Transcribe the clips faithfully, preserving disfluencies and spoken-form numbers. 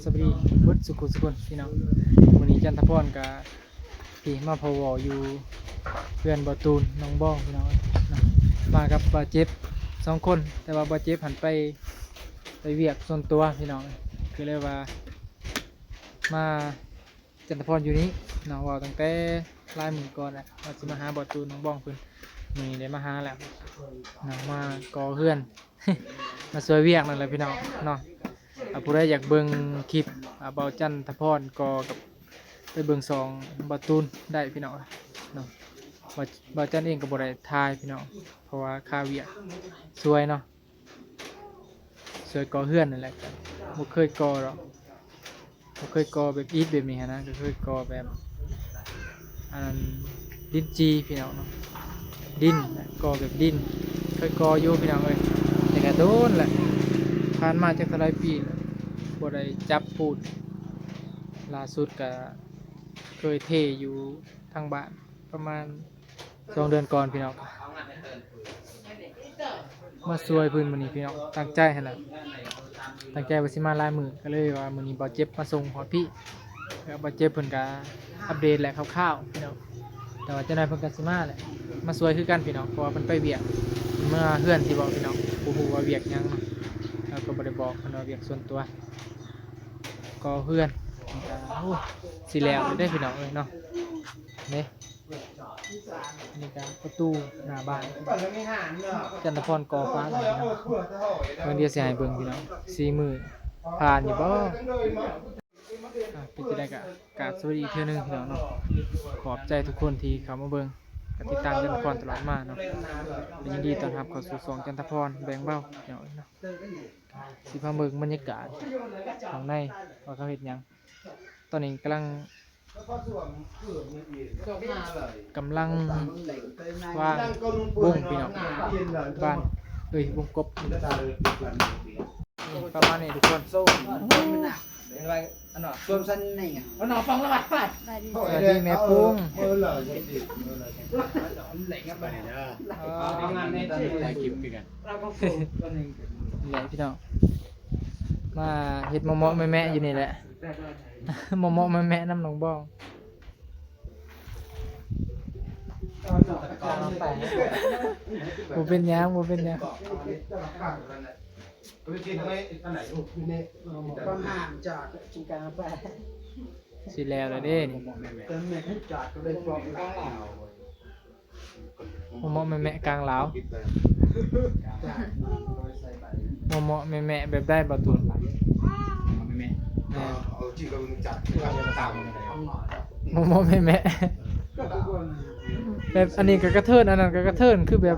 สวัสดีเบิดสุขุสุคนพี่น้อง วันนี้จันทพรกับพี่มาพอวออยู่เพื่อนบ่าวตูนน้องบ้องพี่น้องเนาะ มากับบ่าวเจ็บสองคน แต่ว่าบ่าวเจ็บหันไปไปเวียกส่วนตัวพี่น้อง คือเลยว่ามาจันทพรอยู่นี้เนาะ ว่าตั้งแต่หลายมื้อก่อนแหละว่าสิมาหาบ่าวตูนน้องบ้องเพิ่น มื้อนี้ได้มาหาแล้วเนาะ มาก่อเฮือน มาช่วยเวียกนั่นแหละพี่น้องเนาะ อ่ะ ผู้ใดอยากเบิ่งคลิป อ่ะ บ่าวจันทพรก็กับไปเบิ่งสองบ่าวตูนได้พี่น้องเนาะ บ่าว บ่าวจันเองก็บ่ได้ถ่ายพี่น้อง เพราะว่าคาเวียกช่วยเนาะ ช่วยก่อเฮือนนั่นแหละ บ่เคยก่อดอก บ่เคยก่อแบบอิฐแบบนี้หั้นนะ ก็เคยก่อแบบ อันนั้นดินจีพี่น้องเนาะ ดิน ก่อแบบดิน เคยก่ออยู่พี่น้องเอ้ย แต่ก็โดนแหละ ผ่านมาจักเท่าไรปีแล้ว บ่ได้จับปูน ล่าสุดก็เคยเทอยู่ทางบ้าน ประมาณสองเดือนก่อนพี่น้อง มาช่วยเพิ่นมื้อนี้พี่น้อง ตั้งใจหั่นล่ะ ตั้งใจว่าสิมาหลายมื้อ ก็เลยว่ามื้อนี้บ่าวเจ็บมาส่งฮอดพี้ แล้วบ่าวเจ็บเพิ่นก็อัปเดตแหละคร่าวๆพี่น้อง แต่ว่าจักหน่อยเพิ่นก็สิมาแหละ มาช่วยคือกันพี่น้อง เพราะว่าเพิ่นไปเวียก เพิ่นเมือเฮือนสิบอกพี่น้อง บ่ฮู้ว่าเวียกหยังเนาะ แล้วก็บ่ได้บอกเพิ่นว่าเวียกส่วนตัว ก่อเฮือน โอ้ สิแล้วเด้อพี่น้องเอ้ยเนาะ นี่ นี่ก็ประตูหน้าบ้าน จันทพรก่อฟ้าหลังนะ เบิ่งเดี๋ยวสิให้เบิ่งพี่น้อง สี่มื้อ ผ่านอยู่บ่ อ่ะ เป็นจั่งใดก็กราบสวัสดีอีกเทื่อหนึ่งพี่น้องเนาะ ขอบใจทุกคนที่เข้ามาเบิ่ง กดติดตามจันทพรตลอดมาเนาะ เป็นยินดีต้อนรับเข้าสู่ช่องจันทพรแบ่งเบาพี่น้องเนาะ สิพาเบิ่งบรรยากาศข้างในว่าเขาเฮ็ดหยัง ตอนนี้กำลัง กำลังวางบุ้งพี่น้อง บ้าน เอ้ย บุ้งกบ ประมาณนี้ทุกคน สวัสดีแม่ปุ้ง เออ นี่แหละพี่น้อง มาเฮ็ดเมาะๆแมะๆอยู่นี่แหละ เมาะๆแมะๆนำน้องบ้อง บ่เป็นหยัง บ่เป็นหยัง ความห้ามจากกินกาแฟ สิแล้วแล้วเด้นี่ เติมเม็ดให้จอดก็เลยฟอง เมาะๆแมะๆกลางหลาว เมาะๆแมะๆแบบใดบ่าวตูน แม่น เอาจริงก็มึงจัด เมาะๆแมะๆแบบอันนี้ก็กระเทิน อันนั้นก็กระเทิน คือแบบ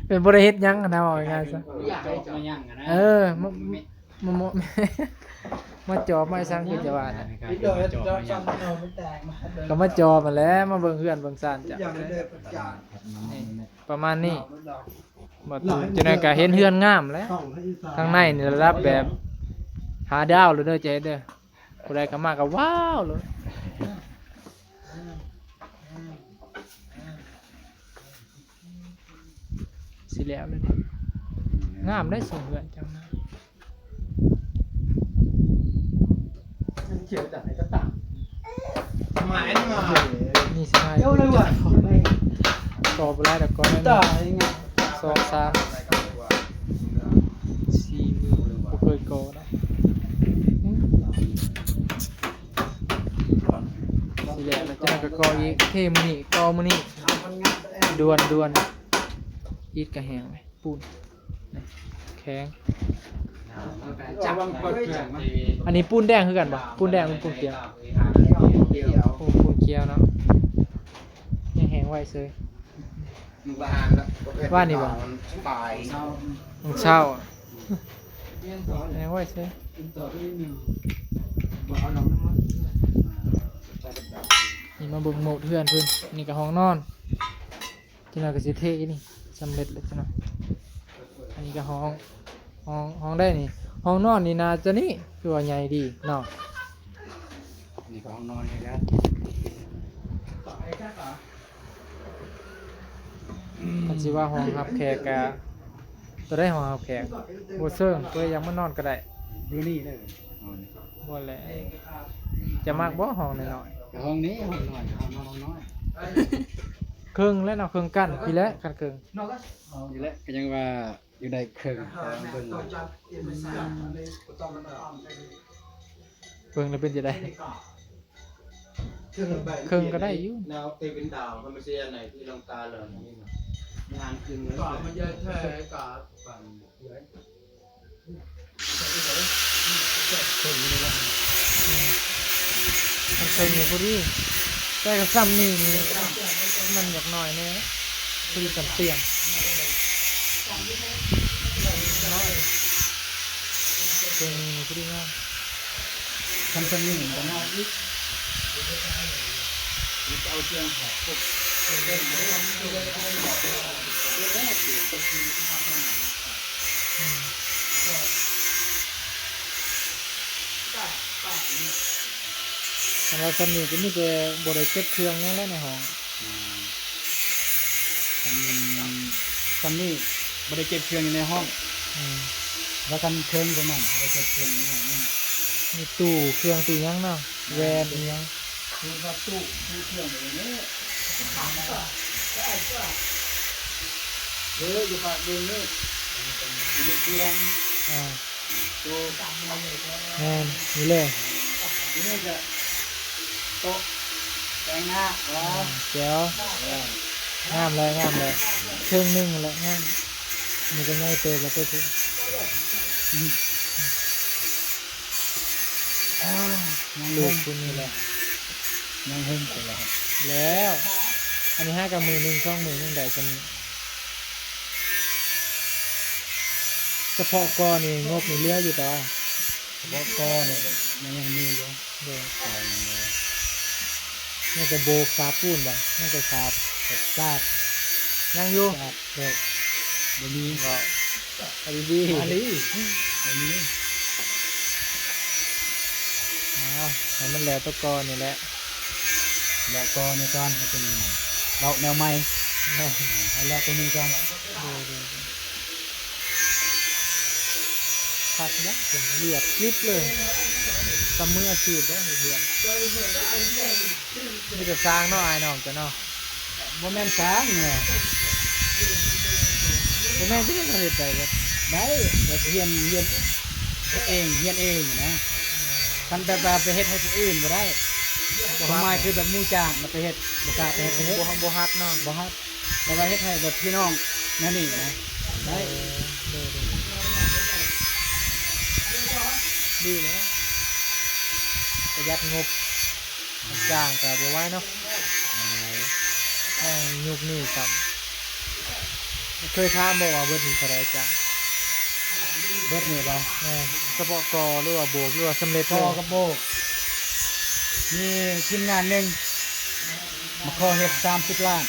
เป็นบ่ได้เฮ็ดหยังหั้นนะ เว้าง่ายๆซะ อยากให้จอด มาย่างกันนะ เออ มา มาเมาะ มาจอบมาสั่งคือจะว่านะ ก็มาจอบมาแหล้ว มาเบิ่งเฮือนเบิ่งซานจ้ะ นี่ ประมาณนี้ บ่าวตูนจั่งใดก็เห็นเฮือนงามแหละ ข้างในนี่ระดับแบบห้าดาวเลยเด้อเจ๊เด้อ ผู้ใดเข้ามาก็ว้าวเลย สิแล้วเลย งามได้ส่งเฮือนจังนะ เขียวจากไหนก็ตาม หมายนี่มา นี่สิให้ เดี๋ยวเลยว่ะ ก่อบ่หลายดอก ก่อน้อยหนึ่ง ตายไง สอง สาม สี่ มื้อ บ่เคยก่อนะ สิแล้ว แล้วจั่งใดก็ก่ออีก เทมื้อนี้ ก่อมื้อนี้ ด่วนด่วน อิฐก็แห้งเลย ปูน แข็ง อันนี้ปูนแดงคือกันบ่ ปูนแดงหรือปูนเขียว โอ้ ปูนเขียวเนาะ ยังแห้งไวเฉย ว่านี่บ่ ปลาย มื้อเช้า แห้งไวเฉย นี่มาเบิ่งโหมดเฮือนเพิ่น นี่ก็ห้องนอน จั่งใดก็สิเทนี่ สำเร็จแล้วจั่งใด อันนี้ก็ห้อง ห้อง ห้องใดนี่ ห้องนอนนี่น่าจะนี่ คือว่าใหญ่ดีเนาะ นี่ก็ห้องนอนไงครับ คันสิว่าห้องรับแขกก็ ตัวใดห้องรับแขก บ่เชิง ตัวใดอยากมานอนก็ได้ อยู่นี่เลย บ่แหละ จะมักบ่ห้องน้อยๆ ก็ห้องนี้ห้องน้อย ห้องนอนห้องน้อย เคิ่งแล้วเนาะ เคิ่งกั้นพี้แหละ คันเคิ่ง นี่แหละก็ยังว่าอยู่ได้เคิ่ง แต่เบิ่ง เบิ่งแล้วเป็นจั่งใด เคิ่งก็ได้อยู่ แนวตีเป็นดาวมันไม่ใช่อันไหนที่ลงตาเลยนี่นะ งานคืนเงิน ก็มันเยอะแท้กับปั่นเยอะ เคิ่งนี่ละ มันเคิ่งนี่พอดี แต่ก็ซ้ำนี่นี่ มันอยากน้อยแน่ พอดีซ้ำเตียง น้อย เคิ่งนี่พอดีงาม คันซ้ำนี่มันก็น้อยอีก เอาเตียงหอครบ อืม สำหรับซ้ำนี่ก็มีแต่บ่ได้เก็บเครื่องหยังแล้วในห้อง อืม ซ้ำ ซ้ำนี่บ่ได้เก็บเครื่องอยู่ในห้อง อืม แล้วคันเคิ่งก็นั่น บ่ได้เก็บเครื่องอยู่ในห้องนั่น มีตู้เครื่องตู้หยังเนาะ แว่นอีหยัง คือว่าตู้ ตู้เครื่องอยู่นี่ เออ อยู่ปากเบิ่งนี่ อยู่เครื่อง อ่า แม่น นี่เลย นี่จะโต๊ะแต่งหน้า อ๋อ อ่า แจ๋ว เออ งามเลย งามเลย เครื่องหนึ่งแหละ งาม มันก็ง่ายเติบแล้วก็คือ อืม อ่า ยัง ลูกคุณนี่แหละ ยังเฮิงไปแล้ว แล้ว อันนี้หากับมือหนึ่ง สองมือหนึ่งได้กัน เฉพาะก่อนี่งบนี่เหลืออยู่แต่ว่า เฉพาะก่อนี่ยัง ยังมีอยู่ โดย ก่อยังมีอยู่ ยังแต่โบกสาปูนบ่ ยังแต่สาด สาด ยังอยู่ สาด โดย บ่มี บ่ เอาดีๆ อันนี้ บ่มี อ้าว ให้มันแล้วแต่ก่อนี่แหละ แล้วก่อนี่ก่อน ให้เป็นเว้าแนวใหม่ ให้แล้วตัวนี้ก่อน โดย โดย โดย คักนะ เลือดกริบเลย ซ้ำมืออาชีพเด้อเพื่อน มีแต่สร้างเนาะ อ้ายน้องจ้ะเนาะ บ่แม่นสร้างเนี่ย บ่แม่นที่เฮ็ดได้เบิด ได้ แบบเฮียน เฮียนเฮ็ดเอง เฮียนเองนะ คันแบบว่าไปเฮ็ดให้ผู้อื่นบ่ได้ ความหมายคือแบบหมู่จ้างน่ะไปเฮ็ด บ่กล้าไปเฮ็ด ไปเฮ็ด บ่ บ่ฮัดเนาะ บ่ฮัด แต่ว่าเฮ็ดให้แบบพี่น้องแนวนี้นะ ได้ เออ โดย โดย ดีแล้ว ประหยัดงบ จ้างก็บ่ไหวเนาะ แม่นยุคนี้ครับ เคยถามบ่ว่าเบิดนี่เท่าใดจ้าง เบิดนี่บ่ แม่น เฉพาะก่อหรือว่าโบกหรือว่าสำเร็จเลย ก่อกับโบก มีทีมงานหนึ่งมาขอเฮ็ดสามสิบล้าน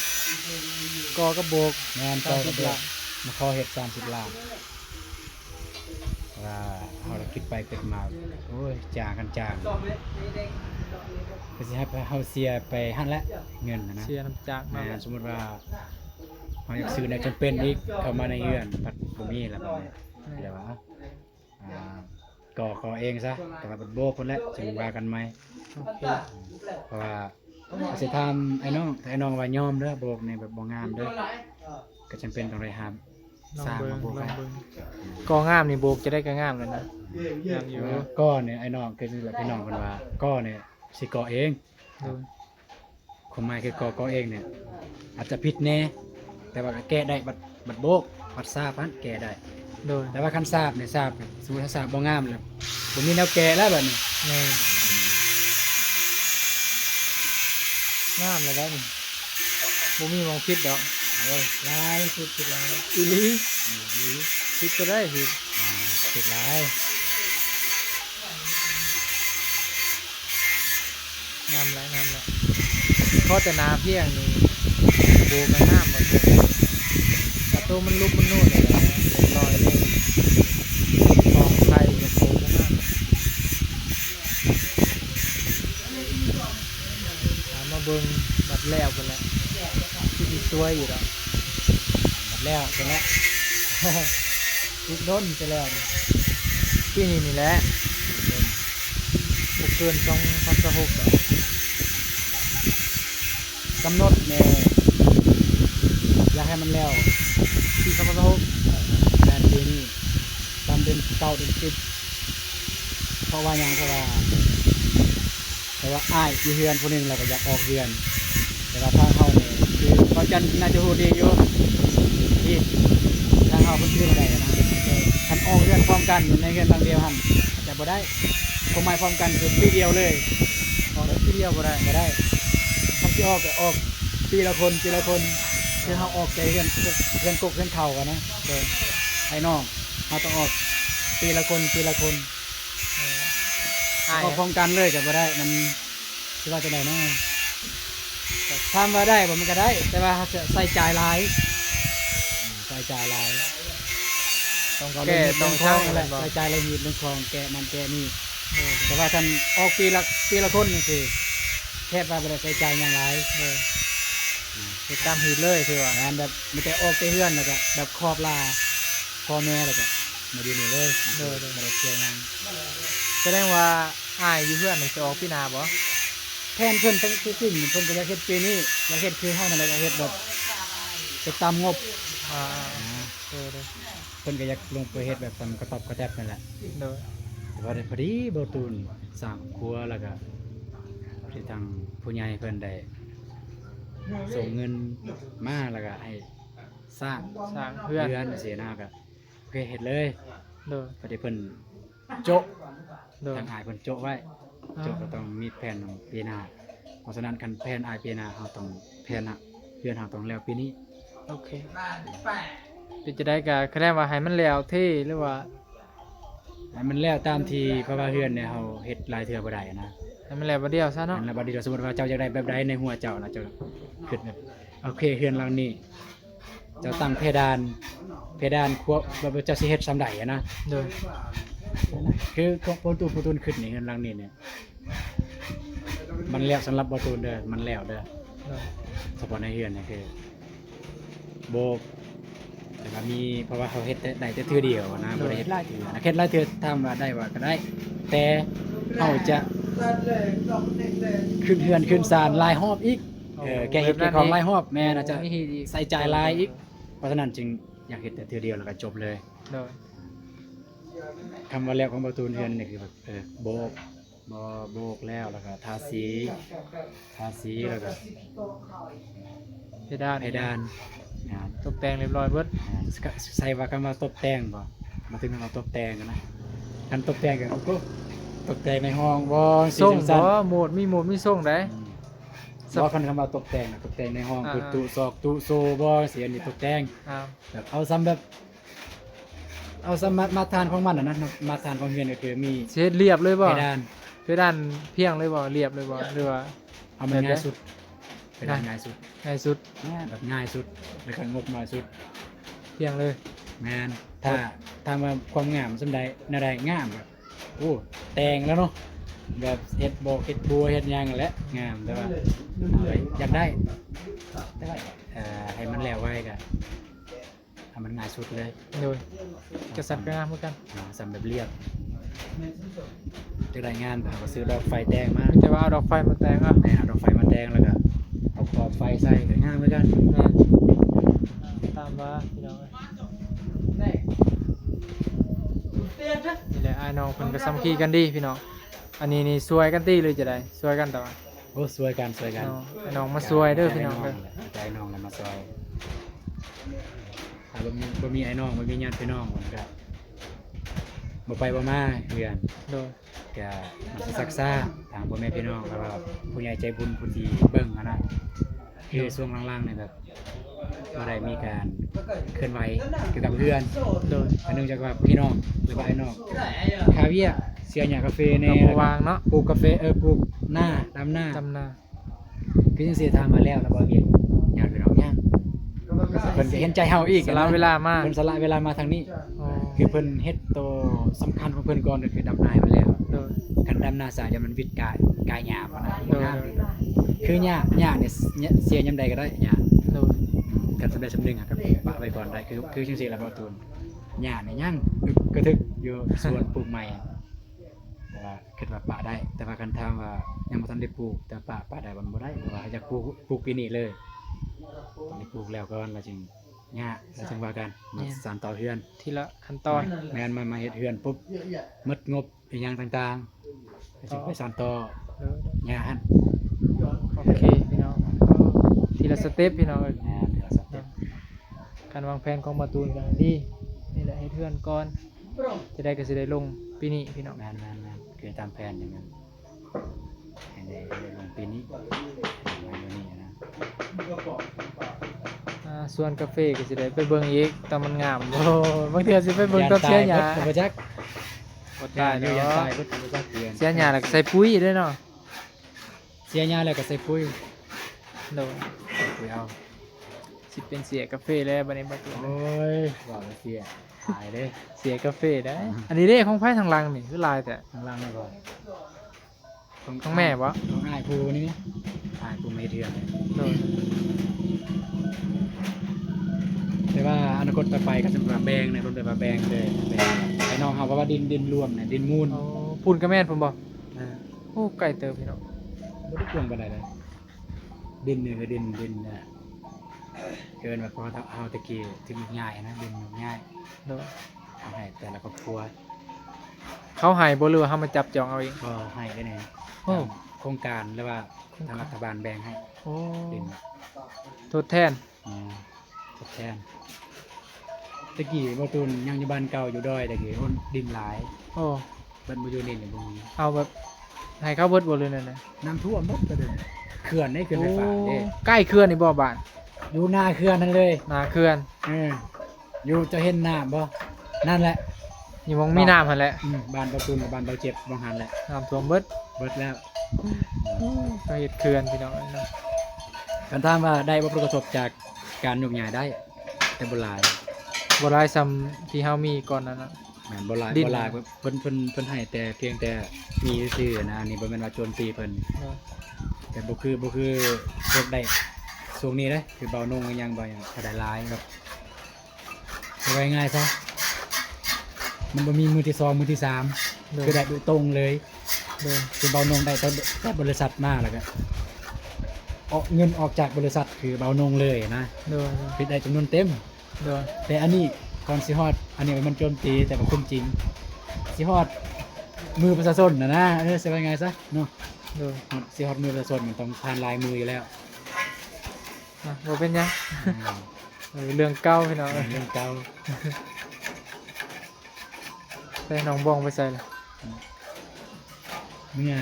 ก่อกับโบก แม่น สามสิบ ก่อกับโบก ล้าน มาขอเฮ็ดสามสิบล้าน ว่าเฮาละคิดไปคิดมา โอ้ย จ้าง คันจ้าง ก็สิให้เฮาเสียไปหั่นแหละ เงินหั้นนะ เสียน้ำจ้าง แม่น เนาะ สมมุติว่าเฮาอยากซื้อแนวจำเป็นอีก เข้ามาในเฮือน บัดบ่มีแล้วบัดนี้ แม่น ก็เลยว่า อ่า ก่อ ก่อเองซะ แต่ว่าบัดโบกพุ้นแหละ จั่งว่ากันใหม่ โอเค เพราะว่า สิถามอ้ายน้อง ถ้าอ้ายน้องว่ายอมเด้อ โบกนี่แบบบ่งามเด้อ ก็จำเป็นต้องได้ห้าม ลองเบิ่ง สร้างมาโบก ลองเบิ่ง ก่องามนี่โบกจะได้ก็งามเลยนะ งามอยู่ ก่อนี่อ้ายน้อง คือแบบพี่น้องเพิ่นว่า ก่อนี่สิก่อเอง โดย ความหมายคือก่อ ก่อเองเนี่ย อาจจะผิดแน่ แต่ว่าก็แก้ได้ บัด บัดโบก บัดสาบหั้นแก้ได้ โดย แต่ว่าคันสาบเนี่ย สาบ สมมุติถ้าสาบบ่งามแล้ว บ่มีแนวแก้แล้วบัดนี้ แม่น งามเลยได้นี่ บ่มีหม่องผิดดอก โอ้ย หลาย ผิด ผิดหลาย อีหลี อืม อีหลี ผิดก็ได้ผิด อ่า ผิดหลาย งามหลาย งามหลาย เพราะแต่หน้าเพียงนี่ โบกก็งามหมดเลย แต่ตัวมันลุกมันนู่นเลยนะ เรียบร้อยเลย ของใส่กับโบกก็งาม หามาเบิ่งบัดแล้วพุ้นแหละ คือสิสวยอยู่ดอก บัดแล้วพุ้นแหละ อีกโดนจะแล้วนี่ ปีนี้นี่แหละ เกินสองพันสิบหก กำหนดแน่ อยากให้มันแล้วปีสองพันสิบหก แม่นปีนี้ ตอนเดือนเก้าเดือนสิบ เพราะว่าหยัง เพราะว่า แต่ว่าอ้ายอยู่เฮือนผู้หนึ่ง แล้วก็อยากออกเฮือน แต่ว่าทางเฮานี่ คือเบาจันน่าจะฮู้ดีอยู่ ที่ทางเฮาเพิ่นคือบ่ได้นะ คันออกเฮือนพร้อมกันอยู่ในเฮือนหลังเดียวหั่น อาจจะบ่ได้ ความหมายพร้อมกันคือปีเดียวเลย ออกได้ปีเดียวบ่ได้ บ่ได้ คันสิออกก็ออกปีละคน ปีละคน คือเฮาออกแต่เฮือน เฮือนกกเฮือนเฒ่ากันนะ โดย ไอ้น้อง เฮาต้องออกปีละคน ปีละคน เออ อ้าย ออกพร้อมกันเลยก็บ่ได้ มันสิว่าจั่งใด๋เนาะ ถามว่าได้บ่ มันก็ได้ แต่ว่าเฮาจะใช้จ่ายหลาย ใช้จ่ายหลาย ต้องแกะ ต้อง เรื่องของ นั่นแหละ แม่นบ่ ใช้จ่ายหลาย หีบเรื่องของ แกะนั่นแกะนี่ เออ แต่ว่าคันออกปีละ ปีละคนจั่งซี้ แทบว่าบ่ได้ใช้จ่ายหยังหลาย เออ เฮ็ดตามหีบเลย คือว่า งานแบบมีแต่ออกแต่เฮือน แล้วก็แบบขอบลาพ่อแม่ แล้วก็มาอยู่นี่เลย โดย โดย บ่ได้เสียหยัง แสดงว่าอ้ายอยู่เฮือนนี่สิออกปีหน้าบ่ แผนเพิ่นตั้งแต่จริง เพิ่นก็อยากเฮ็ดปีนี้ อยากเฮ็ดคือเฮานั่นแหละ อยากเฮ็ดแบบไปตามงบ อ่า อ่า เออ โดย เพิ่นก็อยากลงไปเฮ็ดแบบตามกระต๊อบกระแต๊บนั่นแหละ โดย แต่ว่าพอดีบ่าวตูนสร้างครอบครัว แล้วก็ที่ทางผู้ใหญ่เพิ่นได้ส่งเงินมา แล้วก็ให้สร้าง สร้างเฮือน เฮือนจั่งซี้นะ ก็โอเค เฮ็ดเลย โดย พอดีเพิ่นโจ๊ะ โดย ทางอ้ายเพิ่นโจ๊ะไว้ อ่า โจ๊ะก็ต้องมีแผนปีหน้า เพราะฉะนั้นคันแผนอ้ายปีหน้า เฮาต้องแผนนะ เฮือนเฮาต้องแล้วปีนี้ โอเค เป็นจั่งใด๋ก็คะแนนว่าให้มันแล้วเท่ หรือว่า ให้มันแล้วตามที่ เพราะว่าเฮือนเนี่ยเฮาเฮ็ดหลายเทื่อบ่ได้นะ ให้มันแล้วบัดเดียวซะเนาะ อันละบัดนี้ สมมุติว่าเจ้าอยากได้แบบใดในหัวเจ้านะ เจ้าคิดแบบ โอเค เฮือนหลังนี้ เจ้าตั้งเพดาน เพดานครัว แบบว่าเจ้าสิเฮ็ดส่ำใด๋อะนะ โดย คือของบ่าวตูน บ่าวตูนคิดนี่ เฮือนหลังนี้เนี่ย มันแล้วสำหรับบ่าวตูนเด้อ มันแล้วเด้อ โดย เฉพาะในเฮือนนี่คือ โบก แต่ว่ามี เพราะว่าเขาเฮ็ดแต่ ได้แต่เทื่อเดียวนะ โดย บ่ได้เฮ็ดหลายเทื่อนะ เฮ็ดหลายเทื่อถามว่าได้บ่ ก็ได้ แต่เขาจะขึ้นเฮือนขึ้นศาลหลายรอบอีก เออ แก้หิดแก้ของหลายรอบ แม่น อาจจะ โอ้ มีหิดอีก ใช้จ่ายหลายอีก เพราะฉะนั้นจึงอยากเฮ็ดแต่เทื่อเดียวแล้วก็จบเลย โดย คำว่าแล้วของบ่าวตูนเฮือนนี่คือแบบ เออ โบก บ่ โบกแล้ว แล้วก็ทาสี ทาสี แล้วก็ เพดาน เพดาน อ่า ตกแต่งเรียบร้อยเบิด อ่า ใช้ว่าคำว่าตกแต่งบ่ มาถึงคำว่าตกแต่งกันนะ คันตกแต่งก็ โอ้โห ตกแต่งในห้องบ่ ทรงบ่ สีสัน โหมด มีโหมด มีทรงใด๋ อืม บ่ คันคำว่าตกแต่งนะ ตกแต่งในห้อง อ่า คือตู้ซอก ตู้โซ่บ่ สีอันนี้ตกแต่ง อ่า แบบเอาส่ำแบบ เอาส่ำมา มาตรฐานของมันน่ะนะ มาตรฐานของเฮือนก็คือมี สิเฮ็ดเรียบเลยบ่ เพดาน เพดานเพียงเลยบ่ เรียบเลยบ่ หรือว่า เอามัน แบบใด๋ ง่ายสุด เพดานง่ายสุด ง่ายสุด อ่า แบบง่ายสุด แล้วก็งบน้อยสุด เพียงเลย แม่น ถ้า ถ้าว่าความงามส่ำใด๋ แนวใด๋งามแบบ โอ้ แต่งแล้วเนาะ แบบเฮ็ดบอกเฮ็ดบัวเฮ็ดหยังนั่นแหละ งาม แต่ว่า เอาไว้อยากได้ แต่ว่า เอ่อ ให้มันแล้วไวก็ ให้มันง่ายสุดเลย โดย จัดสรรก็งามเหมือนกัน อ่า ส่ำแบบเรียบ จะได้งาม เขาก็ซื้อดอกไฟแต่งมา แต่ว่าเอาดอกไฟมาแต่งอ่ะ แม่น เอาดอกไฟมาแต่ง แล้วก็เอาขอบไฟใส่ก็งามเหมือนกัน แม่น ตามว่าพี่น้องเอ้ย นี่แหละ อ้ายน้องเพิ่นก็สามัคคีกันดีพี่น้อง อันนี้นี่ซอยกันติหรือจั่งใด๋ ซอยกันตลอด โอ้ ซอยกัน ซอยกัน เนาะ อ้ายน้องมาซอยเด้อพี่น้องเด้อ ใจน้องแหละ ใจน้องแหละมาซอย ถ้าบ่มี บ่มีอ้ายน้อง บ่มีญาติพี่น้องมันก็ บ่ไปบ่มาเฮือน โดย ก็มันสิซักซ่า ทางพ่อแม่พี่น้อง แล้วก็ผู้ใหญ่ใจบุญผู้ที่เบิ่งหั้นนะ คือช่วงหลังๆนี่แบบ บ่ได้มีการเคลื่อนไหวเกี่ยวกับเฮือน โดย เนื่องจากว่าพี่น้อง หรือว่าอ้ายน้อง คาเวียก เสียหญ้ากาแฟแน่ ก็บ่ว่างเนาะ ปลูกกาแฟ เออ ปลูกนา ดำนา ดำนา คือจั่งซี้ ถามมาแล้ว แล้วบ่เวียก ญาติพี่น้องยัง เพิ่นก็เห็นใจเฮาอีก สละเวลามา เพิ่นสละเวลามาทางนี้ อ๋อ คือเพิ่นเฮ็ดโตสำคัญของเพิ่นก่อน ก็คือดำนาให้มันแล้ว โดย คันดำนาซะ อย่ามันวิดกาย กายหญ้าบ่นะ โดย คือหญ้า หญ้าเนี่ย เสียยามใดก็ได้ หญ้า โดย อืม คันสำเร็จสำนึกอะ ก็ปะไว้ก่อนได้ คือ คือจั่งซี้ล่ะบ่าวตูน หญ้าเนี่ยยังอึกกระทึกอยู่ สวนปลูกใหม่ แต่ว่า ว่าปะได้ แต่ว่าคันถามว่ายังบ่ทันได้ปลูก แต่ปะ ปะได้บ่ บ่ได้ เพราะว่าอยากปลูก ปลูกปีนี้เลย ต้องได้ปลูกแล้วก่อน แล้วจึง ยาก แล้วจึงว่ากัน มา แม่น สานต่อเฮือน ทีละขั้นตอน แม่น มา มาเฮ็ดเฮือนปุ๊บ หมดงบอีหยังต่างๆ แล้วจึงไปสานต่อ เออ ยากหั่น โอเคพี่น้อง ทีละสเต็ปพี่น้องเอ้ย แม่น ทีละสเต็ป การวางแผนของบ่าวตูนก็ดี นี่แหละเฮ็ดเฮือนก่อน จะได้ก็สิได้ลงปีนี้พี่น้อง แม่นๆๆ คือตามแผนอย่างนั้น ให้ได้ ให้ได้ลงปีนี้ ประมาณนี้นะ อ่า สวนกาแฟก็สิได้ไปเบิ่งอีก แต่มันงามบ่ บางเทื่อสิไปเบิ่งตอนเสียหญ้า ย่านตายเบิดก็บ่จัก บ่ตายดอก ย่านอยู่ ย่านตายเบิดก็บ่จักเดือน เสียหญ้าแล้วก็ใส่ปุ๋ยเด้อเนาะ เสียหญ้าแล้วก็ใส่ปุ๋ย โดย ใส่ปุ๋ยเอา สิเป็นเสียกาแฟแล้วบัดนี้บ่าวตูน โอ้ย ว่าแล้วเสีย ตายเด้ เสียกาแฟได้ อ่า อันนี้เด้ ของไผทางหลังนี่คือหลายแท้ ทางหลังนี่บ่ ของ ของแม่บ่ ของอ้ายผู้นี้ อ้ายผู้มาเฮ็ดเฮือน โดย แต่ว่าอนาคตต่อไปก็สิว่าแบ่งนะ เพิ่นว่าแบ่งเลย แบ่งให้น้องเฮา เพราะว่าดิน ดินรวมน่ะ ดินมูล อ๋อ ปูนกะแม่นพุ่นบ่ เออ โอ้ ไกลเติบพี่น้อง บ่ได้กว้างปานใดเลย ดินนี่คือดิน ดินน่ะ เอิ้นว่าพอเฮาตะกี้ที่มันง่ายนะ ดินมันง่าย โดย เอาให้แต่ละครอบครัว เขาให้บ่ หรือว่าเฮามาจับจองเอาเอง ก็ให้ได้นี่ โอ้ ตามโครงการหรือว่า โครงการ ทางรัฐบาลแบ่งให้ โอ้ ดิน ทดแทน อ่า ทดแทน ตะกี้บ่าวตูนยังอยู่บ้านเก่าอยู่ดอย ตะกี้โอ้ ดินหลาย โอ้ เพิ่นบ่อยู่นี่นี่บ่มี เอาแบบให้เขาเบิดบ่ หรือแนวใด น้ำท่วมเบิด ก็เดินเขื่อนนี่ เขื่อนไฟฟ้าเด้ โอ้ ใกล้เขื่อนนี่บ่บ้าน อยู่หน้าเขื่อนนั่นเลย หน้าเขื่อน เออ อยู่ จะเห็นน้ำบ่ นั่นแหละ อยู่หม่องมีน้ำหั่นแหละ อืม บ้านบ่าวตูนกับบ้านบ่าวเจ็บหม่องหั่นแหละ น้ำท่วมเบิด เบิดแล้ว อืม เขาเฮ็ดเขื่อนพี่น้องเอ้ยเนาะ คันถามว่าได้บ่ผลกระทบจากการโยกย้าย ได้ แต่บ่หลาย บ่หลายส่ำที่เฮามีก่อนนั้นน่ะ แม่น บ่หลาย ดิน บ่หลาย เพิ่น เพิ่น เพิ่นให้แต่เพียงแต่มีซื่อๆนะ อันนี้บ่แม่นว่าโจมตีเพิ่น เนาะ แต่บ่คือ บ่คือพวกได้ช่วงนี้เด้ คือบ่าวนงหยังบ่าหยัง ถ้าได้หลายแบบ เอาไว้ง่ายซะ มันบ่มีมือที่สอง มือที่สาม โดย คือได้โดยตรงเลย โดย คือบ่าวนงได้แต่ แต่บริษัทมาแล้วก็ ออกเงินออกจากบริษัทคือบ่าวนงเลยนะ โดย คือได้จำนวนเต็ม โดย แต่อันนี้ก่อนสิฮอด อันนี้มันโจมตีแต่ว่าความจริง สิฮอดมือประชาชนน่ะนะ เออ สิว่าไงซะเนาะ โดย ฮอด สิฮอดมือประชาชนมันต้องผ่านลายมืออยู่แล้ว อ่ะ บ่เป็นหยัง อ่า เออ เรื่องเก่าพี่น้อง เรื่องเก่า ไปน้องบองไปใส่ล่ะ เมื่อ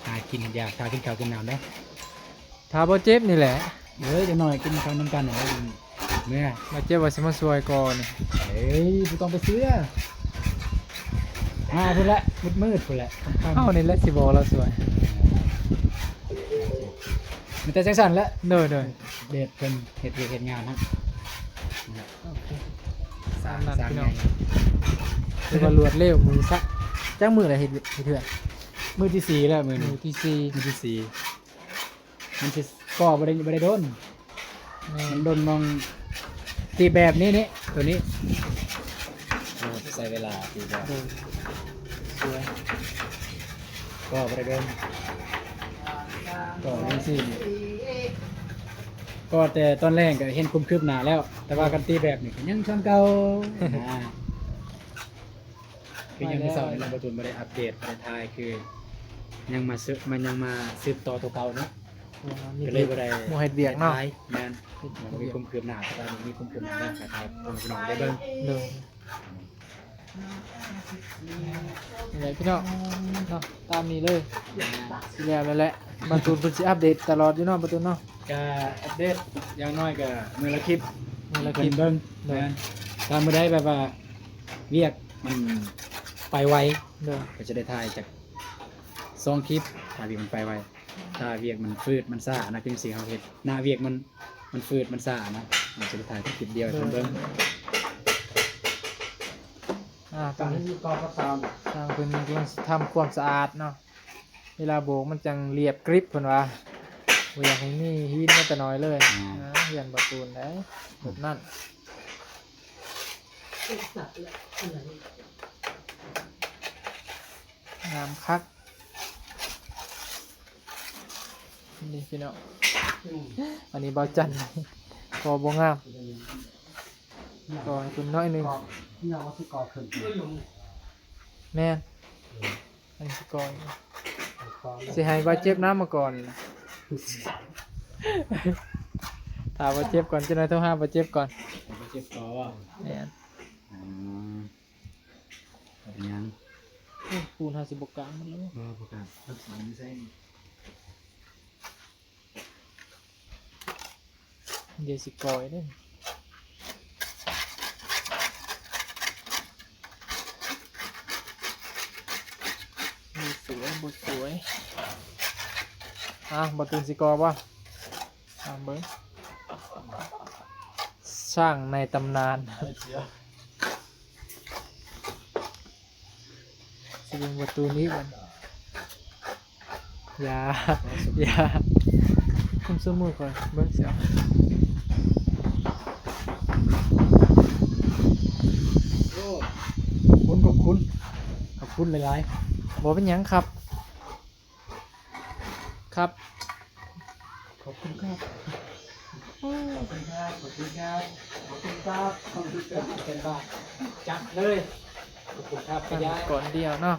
หากินอยาก ถ้ากินข้าวกินน้ำเด้อ ถ้าบ่เจ็บนี่แหละ เอ้ย จักหน่อยกินข้าวนำกันนั่นแหละ เมื่อ บ่เจ็บว่าสิมาช่วยก่อนนี่ เอ้ย บ่ต้องไปเชื่อ มาพุ้นแหละ มืดๆพุ้นแหละ ค่ำๆ เฮานี่แหละสิบอกลาวช่วย มีแต่จังซั่นแหละ โดย โดย เดชเพิ่นเฮ็ดเวียกเฮ็ดงานนะ โอเค สร้าง ตามนั้น สร้าง พี่น้อง ใหญ่ คือว่ารวดเร็ว มื้อซะ จักมื้อละเฮ็ด เฮ็ดเฮือน มื้อที่สี่แล้วมื้อนี้ มื้อที่สี่ มื้อที่สี่ มันสิก่อบ่ได้ บ่ได้โดน แม่น มันโดนมอง ตีแบบนี้นี่ ตัวนี้ เราใช้เวลาตีแบบ โดย สวย ก่อบ่ได้โดน ก่อจังซี่นี่ ก่อแต่ตอนแรกก็เห็นความคืบหน้าแล้ว แต่ว่าการตีแบบนี่ก็ยังส่ำเก่า นะ คือยังมื้อเช้านี่นะ บ่าวตูนบ่ได้อัปเดต บ่ได้ถ่าย คือยังมาสืบ มันยังมาสืบต่อตัวเก่าเนาะ อ๋อ มี ก็เลยบ่ได้ หมู่เฮ็ดเวียกเนาะ ได้ถ่าย แม่น เฮ็ดเวียก มันมีความคืบหน้า แต่ว่ามันมีความคืบหน้าแล้วก็ถ่ายให้พี่น้องได้เบิ่ง โดย นี่แหละพี่น้องเนาะ ตามนี้เลย สิแล้วแล้วแหละ บ่าวตูนเพิ่นสิอัปเดตตลอดอยู่เนาะ บ่าวตูนเนาะ ก็อัปเดตอย่างน้อยก็มื้อละคลิป มื้อละคลิป เพิ่นเบิ่ง โดย แม่น ถ้ามื้อใดแบบว่าเวียกมันไปไว โดย ก็จะได้ถ่ายจักสองคลิป ถ้าเวียกมันไปไว ถ้าเวียกมันฟืดมันซ่านะ คือจังซี่เฮาเฮ็ด หน้าเวียกมัน มันฟืดมันซ่านะ เฮาจะได้ถ่ายแค่คลิปเดียวให้เพิ่นเบิ่ง อ่า ตอนนี้ ตอนนี้ก่อสร้าง ช่างเพิ่นกำลังทำความสะอาดเนาะ เวลาโบกมันจังเรียบกริบเพิ่นว่า บ่อยากให้มีหินแม้แต่น้อยเลย อืม นะ เฮือนบ่าวตูนได้ แบบนั้น เอกสารและอันไหน เ งามคัก นี่พี่น้อง อันนี้บ่าวจัน ก่อบ่งาม ก่อให้เพิ่นน้อยหนึ่ง ก่อ เนี่ยว่าสิก่อขึ้น แม่น อันนี้สิก่อ ก่อ สิให้บ่าวเจ็บน้ำมาก่อนนี่นะ ถ้าบ่าวเจ็บก่อน จะได้โทรหาบ่าวเจ็บก่อน บ่าวเจ็บก่อว่า แม่น อืม เป็นหยัง โอ้ย ปูนเฮาสิบ่กลางมันแล้ว เออ บ่กลาง รักษาไม่ใช่นี่ เดี๋ยวสิก่อยเด้อ บ่สวย บ่สวย อ่ะ บ่าวตูนสิก่อบ่ อ่ะ เบิ่ง ช่างในตำนาน สิเบิ่งประตูนี้ก่อน อย่า อย่า คุ้มซื้อมือก่อน เบิ่งเสีย โอ้ ขอบคุณ ขอบคุณ ขอบคุณหลายๆ บ่เป็นหยังครับ ครับ ขอบคุณครับ ขอบคุณครับ ขอบคุณครับ ขอบคุณครับ ขอบคุณครับ เป็นบ้า จัดเลย ขอบคุณครับ ขยาย ก่อนเดียวเนาะ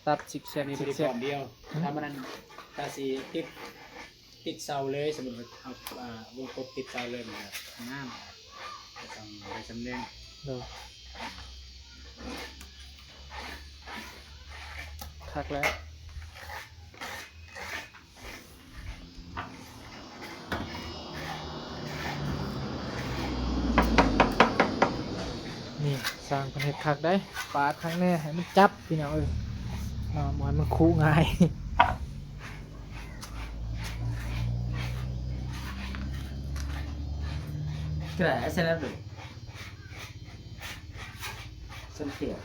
ตัดซิกแซก นี่ ซิกแซก ก่อนเดียว อืม ถ้ามันนั้น ถ้าสิติด ติดเสาเลย สมมุติว่าเอา อ่า วงกบติดเสาเลย มันก็งาม ได้สำ ได้สำเร็จ โดย คักแล้ว นี่ สร้างเพิ่นเฮ็ดคักได้ ปาดคักแน่ ให้มันจับ พี่น้องเอ้ย เนาะ บ่ให้มันคุง่าย Kira, saya nak dulu. Sempit.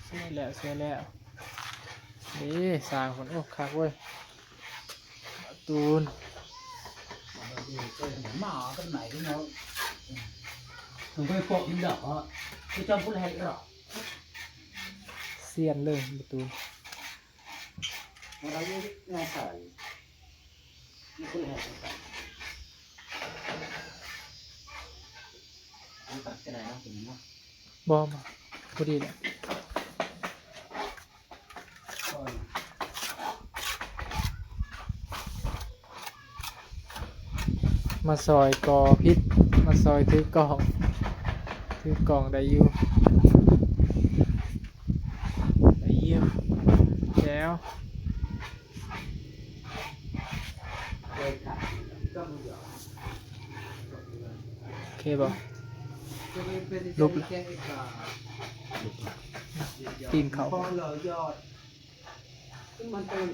สวยแล้ว สวยแล้ว นี่ สร้างเพิ่น โอ้ คักเว้ย ตูน มาตั้งไหนพี่น้อง ถึงไปปอกหินดอกเหรอ ไปจอมผู้แหลกเหรอ เซียนเลยประตู มาเราอยู่งานสาย นี่ผู้แหลก มันตัดกันไหนเนาะ ตรงนี้เนาะ บ่ บ่ พอดีแหละ มาซอยก่อผิด มาซอยถือกล่อง ถือกล่องได้อยู่ ได้อยู่ แจ๋ว โอเคบ่ ลุกละ ตีนเขา ขึ้นมาต้น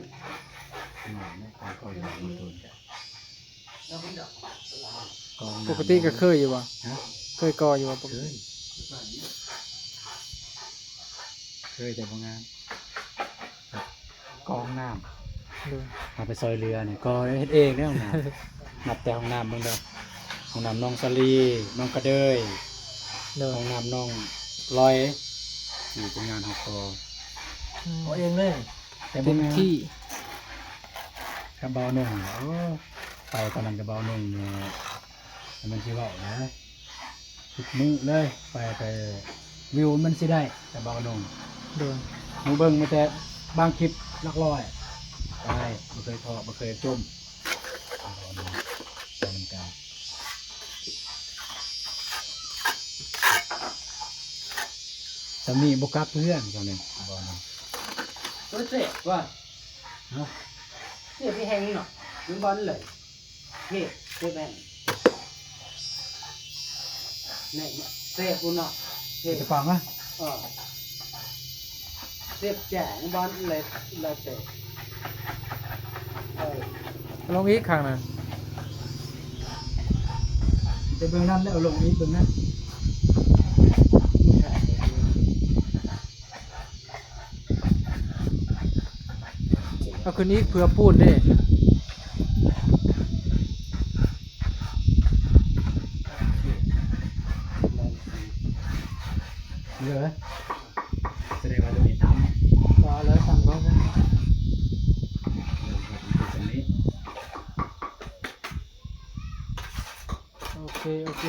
อืม ไม่ค่อยก่ออยู่บนต้น แล้วมันดอก กองน้ำ ปกติก็เคยอยู่บ่ ฮะ เคยก่ออยู่บ่ปกติ เคย เคยแต่บ่งาม กองน้ำ โดย เอาไปซอยเรือนี่ ก่อเฮ็ดเองเด้อห้องน้ำ นับแต่ห้องน้ำเบิ่งเด้อ ห้องน้ำน้องสาลี น้องกระเดย โดย ห้องน้ำน้องลอย นี่เป็นงานเฮาก่อ อืม ก่อเองเลย แต่บ่งาม เต็มที่ กับบ่าวหนุ่ม โอ้ ไปตอนนั้นกับบ่าวหนุ่มเนี่ย มันสิเว้านะ ทุกมื้อเลย ไป ไป วิวมันสิได้ แต่บ่าวหนุ่ม โดย หมู่เบิ่งมาแต่บางคลิปหลักร้อย ไป บ่เคยท้อ บ่เคยจม บ่าวหนุ่ม ไปนำกัน สามีบ่กลับเฮือน เจ้านี่ บ่าวหนุ่ม เออ เจ๊ว่า ฮะ เสียไปแฮงเนาะ มันบ่อนเลย เฮ็ด เฮ็ดแม่น แม่นเซฟกูเนาะ เฮ็ด จะฟังอ่ะ เออ เซฟแจ๋งบ่อนเลย เลยเตะ เออ ลงอีกข้างหนึ่ง จะเบิ่งนั่นแล้วลงอีกเบิ่งนั่น เอาขึ้นอีกเผื่อปูนเด้ เหลือ เออ โอเค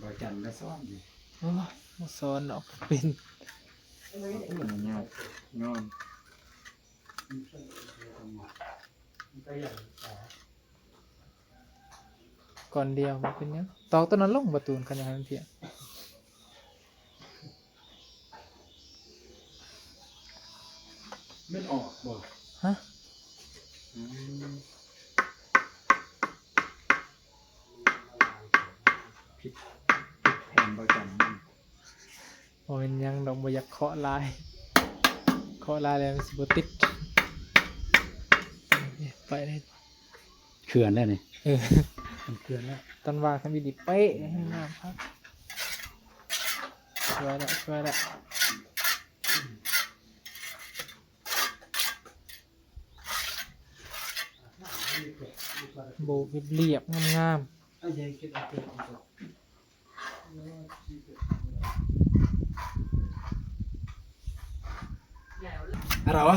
บ่จันก็สอนดิ โอ้ย บ่สอนดอก เป็น เออ มันยาก ย้อน ก่อนเดียวมันเป็นหยัง ตอกตัวนั้นลงประตูน คันอยากให้มันเพียง มันออกบ่ ฮะ อืม ผิด ผิดแผนประจำมัน บ่เป็นหยังดอก บ่อยากเคาะลาย เคาะลายแล้วมันสิบ่ติด ไปเลย เขื่อนแล้วนี่ เออ มันเขื่อนแล้ว ต้นว่าคันวิดีเป๊ะ งามครับ ช่วยละ ช่วยละ โบกเรียบๆ งามๆ อะไรวะ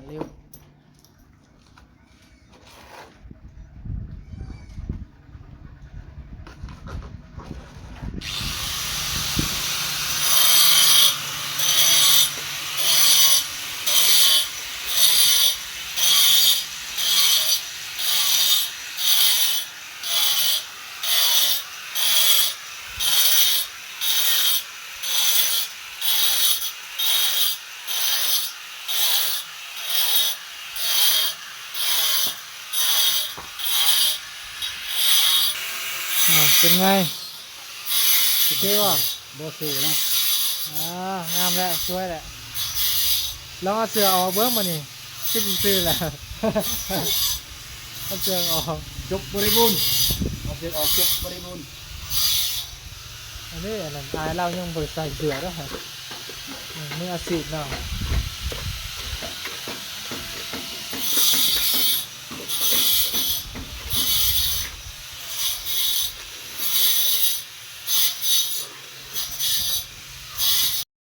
เร็ว อ่า เป็นไง โอเคบ่ บ่คือนะ อ่า งามแล้ว สวยแล้ว ลองเอาเสื้อออกเบิ่งมานี่ คือสิซื่อแล้ว เอาเสื้อออก จบบริบูรณ์ เอาเสื้อออก จบบริบูรณ์ อันนี้อันนั้น อายเรายังบ่ใส่เสื้อเด้อ อืม มืออาชีพเนาะ